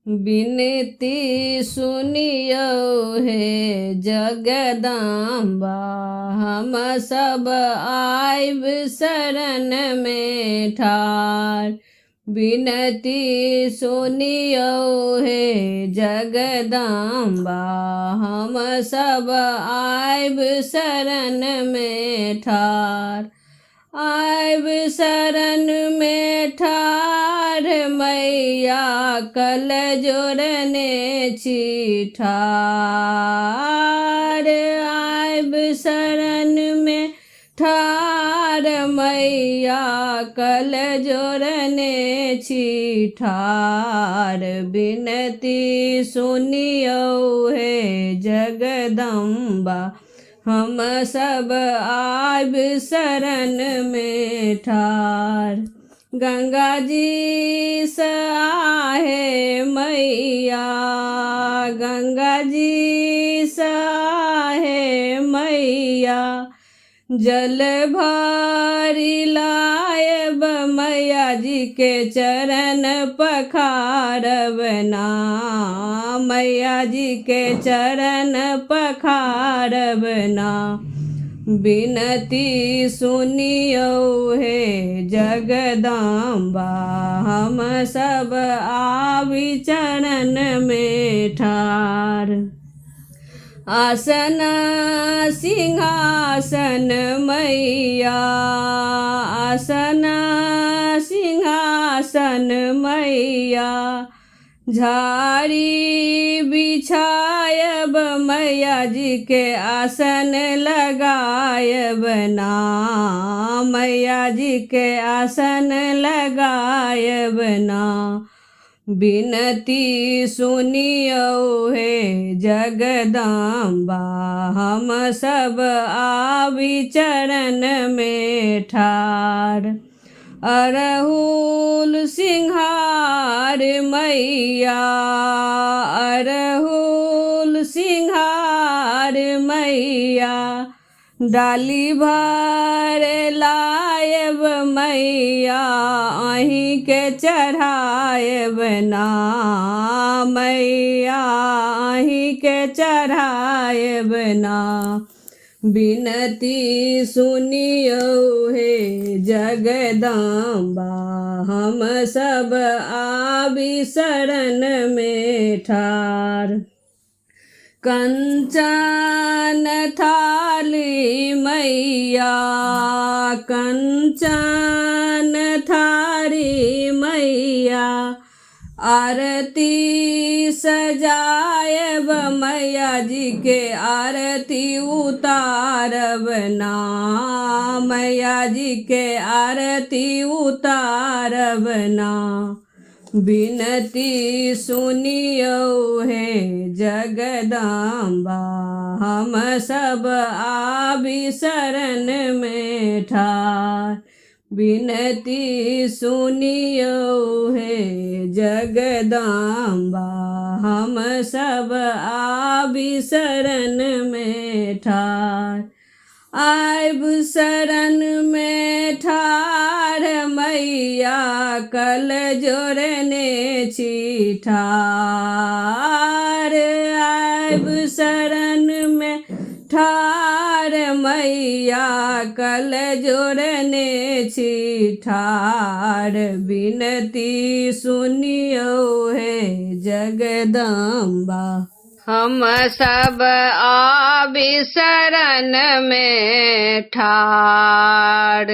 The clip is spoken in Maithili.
विनती सुनियौ हे जगदम्बा, हम सब आइब शरणमे ठाढ़। विनती सुनियौ हे जगदम्बा, हम सब आइब शरणमे ठाढ़। आइब शरणमे ठाढ़ मैया, कल जोड़ने छी ठाढ़। आइब शरणमे ठाढ़ मैया, कल जोड़ने छी ठाढ़। विनती सुनियौ हे जगदम्बा, हम सब आइब शरणमे ठाढ़। गंगा जी सँ आहे मैया, गंगा जी सँ आहे मैया, जल भरि लायब मैया जी के चरण पखारब ना, मैया जी के चरण पखारब ना। विनती सुनियौ हे जगदम्बा, हम सब आबि चरणमे ठाढ़। आसन सिंहासन मैया, आसन सिंहासन मैया, झाड़ी बिछायब मैया जी के आसन लगायब ना, मैया जी के आसन लगायब ना। विनती सुनियौ हे जगदम्बा, हम सब आबि चरणमे ठाढ़। अरहुल सिंहार मैया, अरहुल सिंहार मैया, डाली भर लायब मैया, अहीँके चढ़ायब ना, मैया अहीँके चढ़ायब ना। विनती सुनियौ हे जगदम्बा, हम सब आबि शरणमे ठाढ़। कंचन थाली मैया, कंचन थारी मैया, आरती सजायब मैया जी के आरती उतारब ना, मैया जी के आरती उतारब ना। विनती सुनियौ हे जगदम्बा, हम सब आबि शरणमे ठाढ़। विनती सुनियौ हे जगदम्बा, हम सब आबि शरणमे ठाढ़। आइब शरणमे ठाढ़ मैया, कल जोड़ने छी ठाढ़। आइब शरणमे ठाढ़ मैया, कल जोड़ने छी ठाढ़। विनती सुनियौ हे जगदम्बा, हम सब आबि शरणमे ठाढ़।